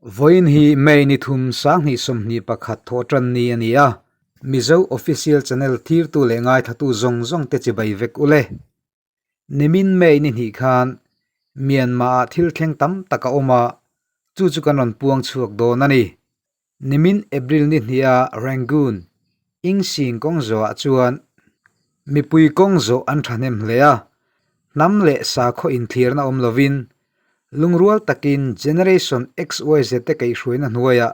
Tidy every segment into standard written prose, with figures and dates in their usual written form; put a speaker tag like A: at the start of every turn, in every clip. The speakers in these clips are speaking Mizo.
A: Vawiin hi May ni thum 2021 thawhtan ni a ni a, Mizo Official Channel thirtu leh ngaithatu zawng zawng te chibai vek ule. Nimin May ni hnih khan Myanmar ah thil thleng tam tak a awm a, chu chu kan rawn puang chhuak dawn a ni. Nimin April ni hniha Rangoon, Ingsing kawng zawhah chuan mipui kawng zawh an thahnem hle a, hnam leh sakhaw inthlirna awm lovin lungrual takin Generation XYZ te kaihhruaina hnuaiah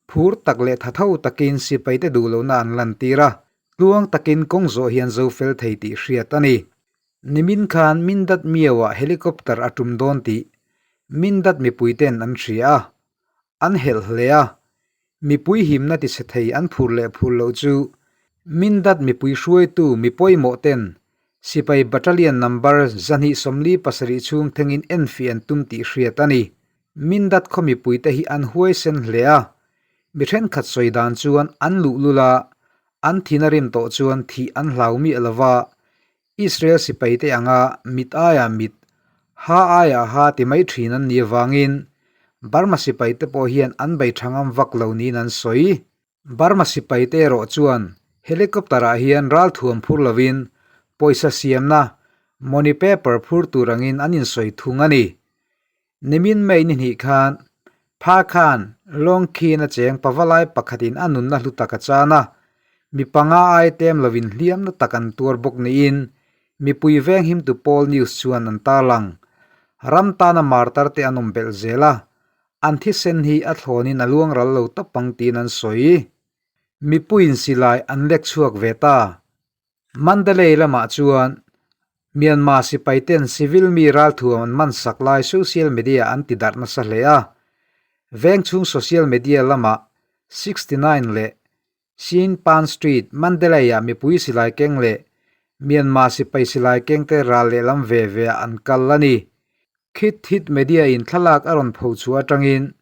A: phur tak leh thatho takin sipaite duh lohna an lantir a, tluang takin kawng zawh hian zo fel thei tih hriat a ni. Nimin khan Mindat Miau-ah helicopter a tum dawn tih Mindat mipuiten an hria a, An helh hle a, mipui himna ti chhe thei an phur leh phur loh chu Mindat mipui hruaitu mi pawimawh ten sipai battalion number 247 chhung thengin enfiah an tum tih hriat a ni. Mindat khaw mipuite hi an huaisen hle a, mi thenkhat sawi dan chuan an luhlul a, an thin a rim tawh chuan thih an hlau miah lo va, Israel sipaite anga mit aia mit, ha aia ha ti mai thin an nih avangin Burma sipaite pawh hian an bei tha ngam vak lo niin an sawi. Burma sipaite erawh chuan helicopter ah hian ralthuam phur lovin pawisa siamna money paper phur tur angin an insawi thung a ni. Nimin May ni hnih khan Pha khan lawng khiin a cheng pavalai pakhatin a nunna hlu tak a chan a, mi panga ai tlem lovin hliamna tak an tuar bawk niin mipui venghimtu pawl news chuan an tarlang. Ram tana martar te an awm belh zel a, an thisen hi a thlawnin a luang ral lo tawp ang tiin an sawi. Mipuiin silai an lek chhuak ve ta. Mandalay lamah chuan Myanmar sipaiten civil mi ralthuam an man sak lai social media an ti darh nasa hle a. Veng chhung social media lamah 69 leh Shin Pan Street, Mandalay-ah mipui silai keng leh Myanmar sipai silai kengte ral lehlam ve ve ah an kal a ni. Khit Thit Media in thlalak a rawn pho chhuah atangin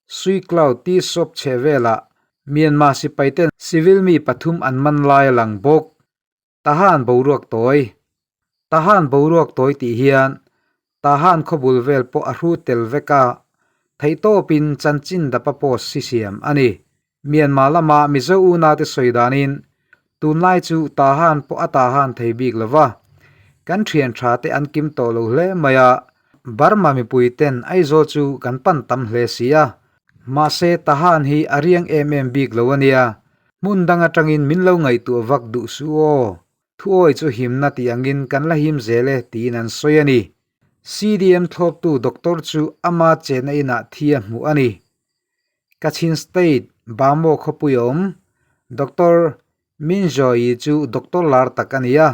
A: Sui Cloud tea shop chheh velah Myanmar sipaiten civil mi pathum an man lai a lang bawk. Tahan boruak tawi Tahan boruak tawi tih hian Tahan khawbul vel pawh a hru tel vek a, theihtawpin chanchin dapa post si siam a ni. Myanmar lama Mizo unaute sawi danin tunlai chu Tahan pawh a Tahan thei bik lo va, kan thian tha te an kim tawh lo hle mai a, Burma mipui ten Aizawl chu kan pan tam hle si a, mahse Tahan hi a riang em em bik lo a nia, hmun dang atangin min lo ngaihtuah vak duh suh aw, thuawi chu himna tih angin kan la him zel e tiin an sawi a ni. CDM thlawptu doctor chu ama chenna inah thi a hmuh a ni. Kachin State, Bamo khawpui a awm. Doctor Min Zhou-i chu doctor lar tak a ni a.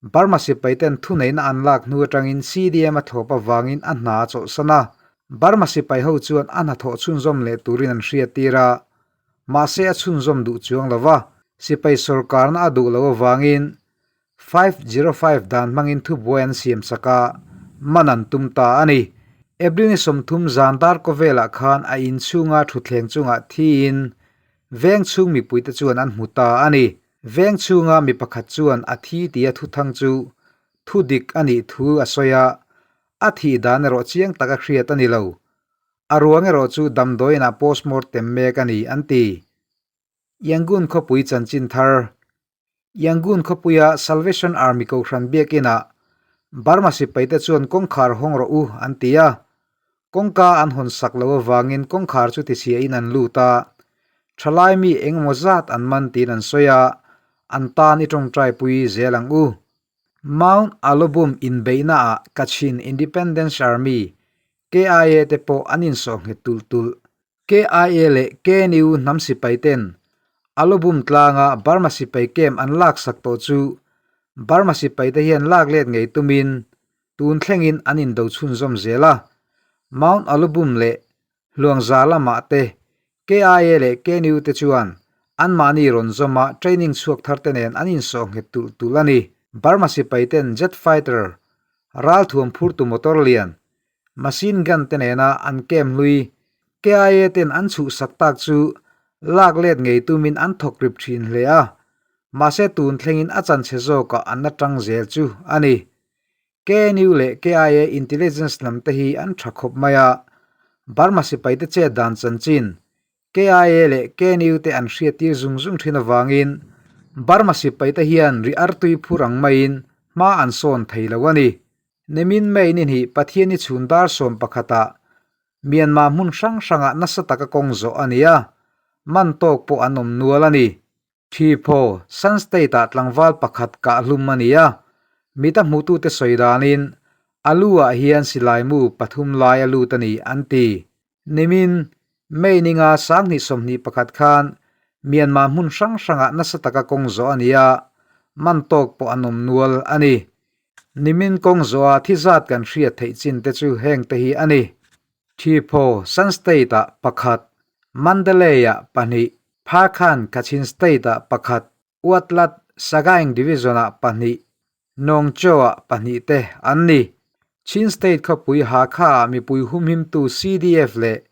A: Burma sipaiten thuneihna an lak hnu atangin CDM a thlawp avangin a hna a chawlhsan a. Burma sipai ho chuan a hnathawh chhunzawm leh turin an hriattir a. Mahse a chhunzawm duh chuang lo va, sipai sawrkarna a duh loh avangin 505 dan hmangin thubuai an siam chak a, man an tum ta a ni. April ni 30 zan dar kawvelah khan a in chhunga thutthleng chungah thiin veng chhung mipuite chuan an hmu ta a ni. Veng chhunga mi pakhat chuan a thi tia thuthang chu thu dik a nih thu a sawi a, a thih dan erawh chiang taka hriat a ni lo. A ruang erawh chu damdawiinah postmortem mek a ni, an ti. Yangon khawpui chanchin thar Yangon khawpuia Salvation Army Kohhran biakinah Burma sipaite chuan kawngkhar hawng rawh u an ti a, kawngka an hawn sak loh avangin kawngkhar chu tichhiahin an lut a, thalai mi engemaw zat an man tiin an sawi a, an tan i tawngtaipui zel ang u. Mount Alobum inbeihnaah Kachin Independence Army, KIA, te pawh an insawh nghet tulh tulh. KIA leh KNU hnam sipai ten Alobum tlanga Burma sipai camp an laksak tawh chu Burma sipai te hian lak let ngei tumin tun thlengin an indo chhunzawm zel a. Mount Alobum leh Hluangza lamah te KIA leh KNU te chuan anmahni rawn zawma training chhuak thar te nen an insawh nghet tulh tulh a ni. Burma sipai ten jet fighter ralthuam phurtu motor lian Machine gun te nena an camp hlui KIA ten an chhuhsak tak chu lak let ngei tumin an thawk rip thin hle a, mahse tun thlengin a chanchhe zawkah an la tang zel chu a ni. KNU leh KIA intelligence lam te hi an tha khawp mai a, Burma sipaite chet dan chanchin KIA leh KNU te an hriattir zung zung thin avangin Burma sipaite hian ri artui phur ang maiin hma an sawn thei lo a ni. Nimin May ni hnih Pathianni chhun dar 11 ah Myanmar hmun hrang hrangah nasa taka kawng zawh a ni a, man tawk pawh an awm nual a ni. Thiphaw, Shan State-ah tlangval pakhat kah hlum a ni a, mita hmutute sawi danin a lu-ah hian silaimu pathum lai a lut a ni an ti. Nimin, May ninga 2021 khan Myanmar hmun hrang hrangah nasa taka kawng zawh a ni a, man tawk pawh an awm nual a ni. Nimin kawng zawha thi zat kan hriat theih chin te chu heng te hi a ni. Thiphaw, Shan State-ah pakhat, Mandalay-ah pahnih, Phakhan, Kachin State-ah pakhat, Uatlat, Sagaing Division-ah pahnih, Nongcho-ah pahnih te an ni. Chin State khawpui Hakha-ah mipui humhimtu CDF leh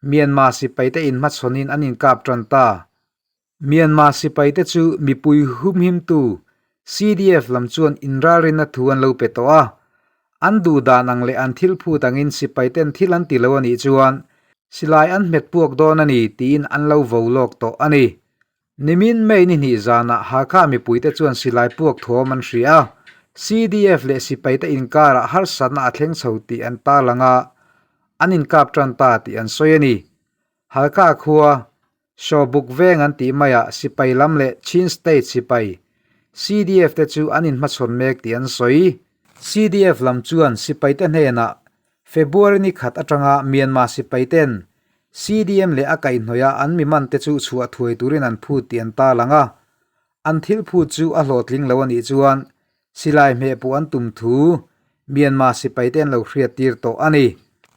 A: Myanmar sipaite inhmachhawnin an inkap tan ta. Myanmar sipaite chu mipui humhimtu CDF lam chuan inralrinna thu an lo pe tawh a. An duh dan ang leh an thil phut angin sipaiten thil an ti lo a nih chuan silai an hmet puak dawn a ni tiin an lo vo lawk tawh a ni. Nimin May ni hnih zanah Hakha mipuite chuan silai puak thuam an hria a. CDF leh sipaite inkarah harsatna a thleng chho tih an tarlang a, an inkap tan ta tih an sawi a ni. Halkha khua Shawbuk veng an tih maiah sipai lam leh Chin State sipai, CDF te chu an inhmachhawn mek tih an sawi. CDF lam chuan sipaite hnenah February ni khat atanga Myanmar sipaiten CDM leh a kaihhnawih a an mi man te chu chhuah thuai turin an phut tih an tarlang a. An thil phut chu a hlawhtling lo a nih chuan Silai hmehpuh an tum thu Myanmar sipaite an lo hriat tir tawh a ni.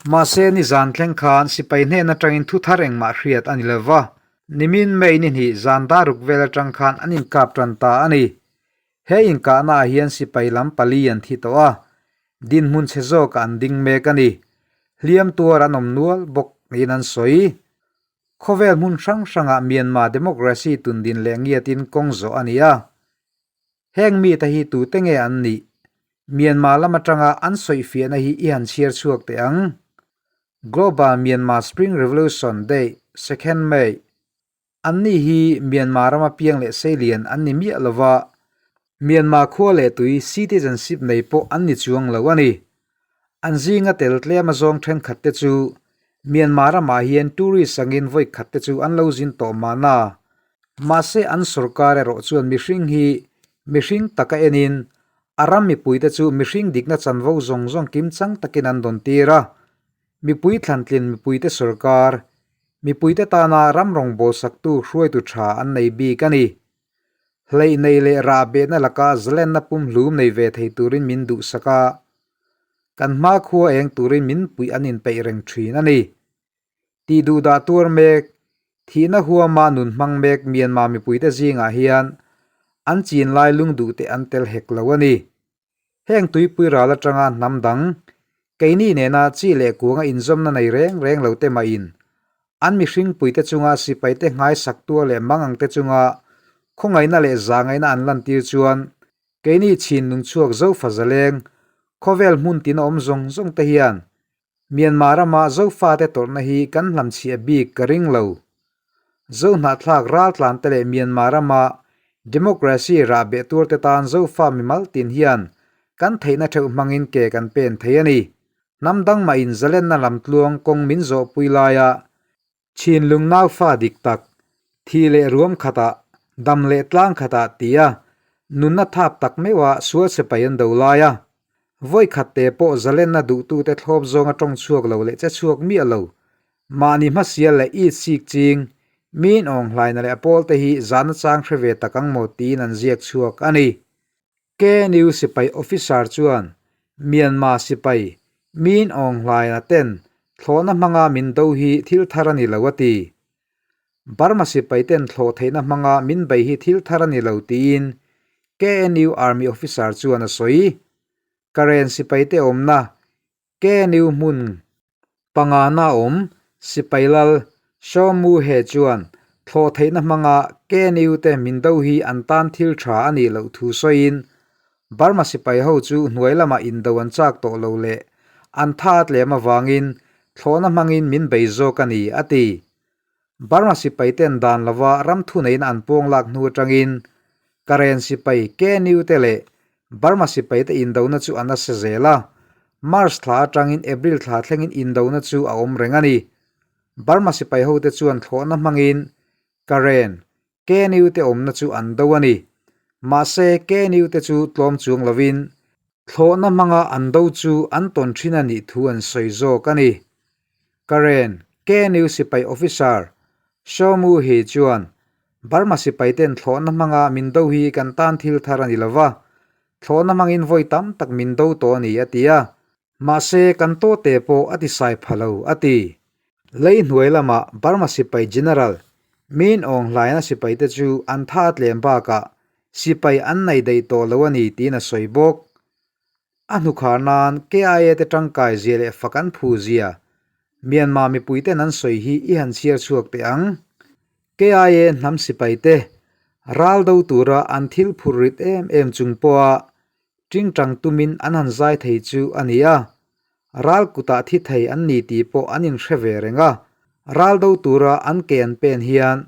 A: Mahse, nizan thleng khan sipai hnen atangin thu thar engmah hriat a ni lo va, nimin May ni hnih zan daruk vel atang khan an inkap tan ta a ni. He inkahna ah hian sipai lam pali an thi tawh a, dinhmun chhe zawkah an ding mek a ni. Hliam tuar an awm nual bawk niin an sawi. Khawvel hmun hrang hrangah Myanmar democracy tundin leh ngiatin kawng zawh a ni a. Heng mite hi tute nge an nih? Myanmar lam atanga an sawifiahna hi i han chhiar chhuak teh ang. Global Myanmar Spring Revolution Day, Second May, Anni hi Myanmar rama piang leh seilian an ni miah lova, Myanmar khua leh tui citizenship nei pawh an ni chuang lo a ni. An zinga tel tlem a zawng thenkhat te chu Myanmar ramah hian tourist angin vawi khat te chu an lo zin tawh mahna. Mahse an sorkar erawh chuan mihring hi mihring taka enin a ram mipuite chu mihring dikna chanvo zawng zawng kimchang takin an dawn tir a. Mipui thlantlin mipuite sorkar, mipuite tana ram rawngbawlsaktu hruaitu tha an nei bik a ni. Hleih nei leh rah behna laka zalenna pumhlum nei ve thei turin min duhsak a, kan hmakhua eng turin min puih an inpeih reng thin a ni. Tih duhdah tuar mek, thihna huama nun hmang mek Myanmar mipuite zingah hian an chin lai lungduhte an tel hek lo a ni. Heng tuipui ral atanga hnam dang, keini nena chi leh kuanga inzawmna nei reng reng lo te mahin an mihringpuite chunga sipaite nghaisak tua leh mangangte chunga khawngaihna leh zahngaihna an lantir chuan keini chhin nungchhuak Zofa zaleng khawvel hmun tina awm zawng zawng te hian Myanmar rama Zofate tawrhna hi kan hlamchhiah bik ka ring lo. Zohnahthlak raltlante leh Myanmar rama democracy rah beh turte tan Zofa mimal tin hian kan theihna theuh hmangin ke kan pen thei a ni. Hnam dang mahin zalenna lamtluang kawng min zawhpui laia Chinlung naufa dik tak, thi leh ruam khatah, dam leh tlang khatah tia nunna thap tak meuha sual sipai an do lai a. Vawi khat te pawh zalenna duhtute thlawp zawnga tawng chhuak lo leh che chhuak miah lo. Mahni hmasial leh it sik ching, min awng hlaina leh a pawlte hi zahna chang hre ve tak ang maw tiin an ziak chhuak a ni. KNU sipai officer chuan Myanmar sipai Min Aung Hlaing-a ten thlawhna hmanga min do hi thil thar a ni lo a ti. Burma sipai ten thlawh theihna hmanga min bei hi thil thar a ni lo tiin KNU army officer chuan a sawi. Karen sipai te awmna KNU hmun pangana awm sipai lal Shaw Mu He chuan thlawh theihna hmanga KNU te min do hi an tan thil tha a nih loh thu sawiin Burma sipai ho chu hnuai lamah indo an chak tawh lo leh an tha a tlem avangin thlawhna hmangin min bei zawk a ni, a ti. Burma sipai ten dan lova ram thuneihna an pawng lak hnu atangin Karen sipai KNU te leh Burma sipai te indona chu a nasa zel a, March thla atangin April thla thlengin indona chu a awm reng a ni. Burma sipai hote chuan thlawhna hmangin Karen KNU te awmna chu an do a ni. Mahse KNU te chu tlawm chuang lovin thlawhna hmanga an do chu an tawn thin a nih thu an sawi zawk a ni. Karen KNU sipai officer Shaw Mu Hee chuan Burma sipai ten thlawhna hmanga min do hi kan tan thil thar a ni lova, thlawhna hmangin vawi tam tak min do tawh a ni a ti a. Mahse kan tawte pawh a tisai pha lo a ti. Lei hnuai lamah Burma sipai General Min Aung Hlaina sipaite chu an tha a tlem bakah sipai an nei daih tawh lo a ni tiin a sawi bawk. A hnukhar nan KIA te tangkai zia leh fak an phu zia Myanmar mipuiten an sawi hi i han chhiar chhuak teh ang. KIA hnam sipaite ral do tura an thil phur rit em em chung pawha Tingtang tumin an han zai thei chu a ni a, ral kutah thi thei an ni tih pawh an inhre ve reng a, ral do tura an ke an pen hian,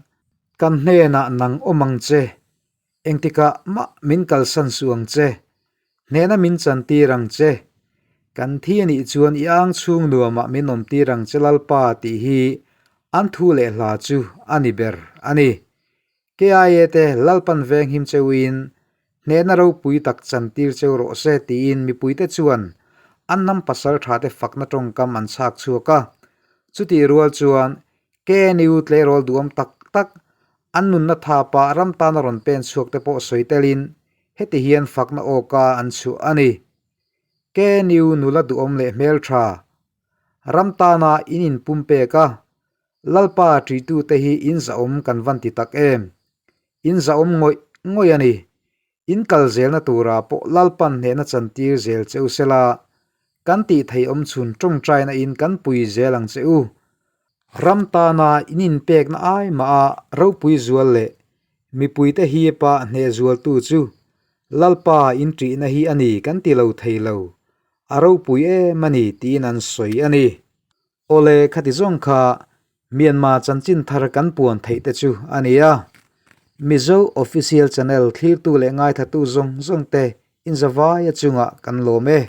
A: Kan hnenah nang awm ang che, engtikah mah min kalsan suh ang che, hnehna min chantir ang che, kan thi a nih chuan i ang chhung nuamah min awmtir ang che Lalpa tih hi an thu leh hla chu a ni ber a ni. KIA te Lalpan venghim cheuin hnehna ropui tak chantir cheu rawh se tiin mipuite chuan an hnam pasal tha te fakna tawngkam an chhak chhuak a. Chutih rual chuan KNU tleirawl duhawm tak tak an nunna thapa ram tana rawn pen chhuak te pawh sawi telin heti hian fakna awka an chhuah a ni. KNU nula duhawm leh hmeltha ram tana in inpumpek a, Lalpa ṭihtute hi in zahawm kan van ti tak em? In zahawm ngawih ngawih a ni. In kal zelna turah pawh Lalpan hnehna chantir zel che u sela, kan tih theih awm chhun ṭawngṭaina in kan pui zel ang che u. Ram tana in inpekna ai maha ropui zual leh mipuite hipa hneh zualtu chu Lalpa in ṭihna hi a ni kan ti lo thei lo. A ropui em a ni tiin an sawi a ni. Awle khati zawng kha Myanmar chanchin thar kan puan theih te chu a ni a. Mizo Official Channel thlirtu leh ngaithatu zawng zawng te inzavaia chungah kan lawm e.